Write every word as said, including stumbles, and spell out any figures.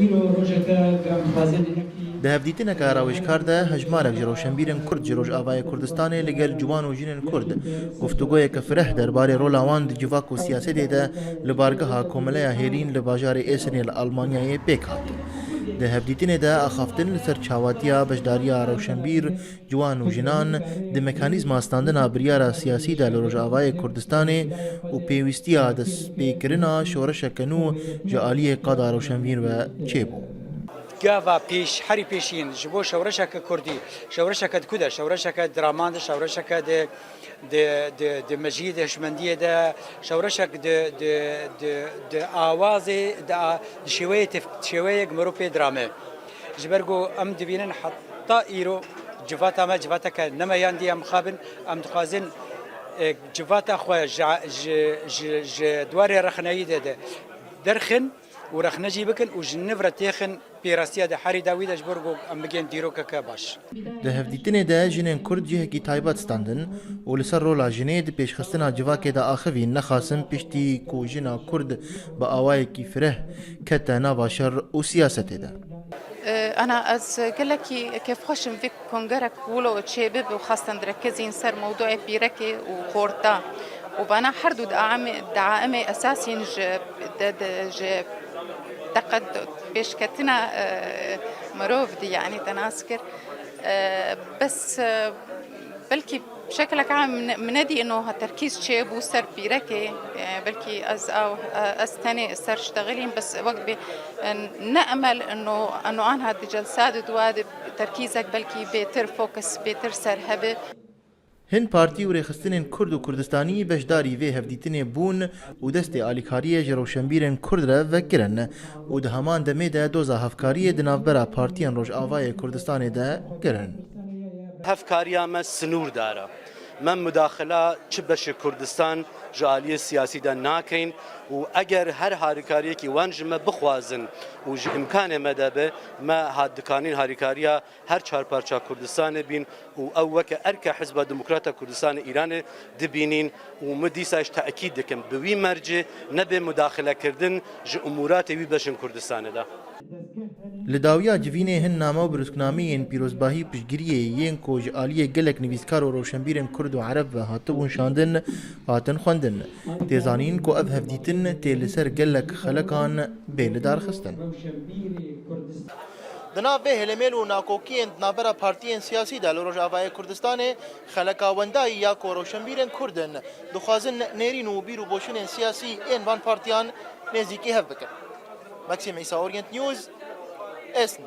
Îro rojeke germxwazê dînekî. Di hevdîtineke rawêjkar de hejmarek ji rewşenbîrên Kurd ji Rojavayê Kurdistanê li gel ciwan û jinên Kurd guftûgoyeke fireh derbarê rola wan di civak û siyasetê de li bargeha Komeleya Hêlîn li bajarê Êsenê li Almanyayê pêk hat. Di hevdîtinê de axaftin li ser çawatiya beşdariya rewşenbîr, ciwan û jinan di mekanîzma standina biryara siyasî de li Rojavayê Kurdistanê û pêwîstiya destpêkirina şoreşeke nû ji aliyê qada rewşenbîr ve çêbû. Gava pêş, herî pêşîn ji bo şewreşeke kurdî, şewreşeke di ku de, şewreşeke di raman de, şewreşeke di, di, di, di mejiyê de, hişmendiyê de, şewreşek di, di, di, di awazê, di a-, di şêweyê tef-, şêweyek mirov pê dirame. Ji ber ku em dibînin heta îro civata me civateke nemeyandiye mixabin, em dixwazin, e, civata xwe ji, ji, ji, ji dwarê rexneyî de, de derxin û rexne jî bikin û ji nû re têxin pêrastiya de herî dawî de ji bo ku em bigên dîrokeke baş. Di hevdîtinê de jinên Kurd cihekî taybet standin û li ser rola jinê di pêşxistina civakê de axivîn nexasim piştî ku jina Kurd bi awayekî fireh kete nava şer û siyasetê de. Ana ez gelekî kêfxweş im vê kongerek wilo çêbibe û xastan direkezîn ser mewdûê pîrekê û xorta û vana her du daimê, daimê esasîn ji, de, de, ji teqed pêşketina, e, mirov dî, yanî te nas kir. E, bes, e, belkî şekilek am min, min nedî ino ha terkîz çêbû ser pîrekê, e, belkî ez aw, e, ez tenê ser ştexilîm, bes wek bê, e, ne emel ino, ino anha di celsa di dua di terkîzek belkî bêtir fokus, bêtir ser hebe. Hin partî û rêxistinên Kurd û Kurdistanî beşdarî vê hevdîtinê bûn û destê alîkariyê ji rewşenbîrên Kurd re vekirin û di heman demê de doza hevkariyê di navbera partiyên Rojavayê Kurdistanê de kirin. Hevkariya me sinûrdar e. Me mudaxila çi beşê Kurdistan ji aliyê siyasî de nakeyn û eger her harîkariyekî wan ji me bixwazin û ji îmkanê me de be, me hat dikanîn harîkariya her çar parça Kurdistanê bîn û ew weke erka Hizba Demokrata Kurdistana Îranê dibînîn û min dîsa ji tekîd dikim, bi wî mercê nebe mudaxilekirdin ji umûratê wî beşên Kurdistanê de. Li dawiya civînê hin name û birûsknameyên pîrozbahî piştgiriyê yên ku ji aliyê gelek nivîskar û rewşenbîrên Kurd û Ereb ve hatibûn şandin, hatin xwendin. Tê zanîn ku ev hevdîtin tê li ser gelek xelekan bê lidarxistin. Di nav vê hêlemêl û nakokiyên di navbera partiyên siyasî de li Rojavayê Kurdistanê xeleka wendayî ya ku rewşenbîrên Kurd in, dixwazin nêrîn û bîr û boçûnên siyasî ên van partiyan nêzîkî hev bikin. Maxim Îsa, Orient News, Êsn.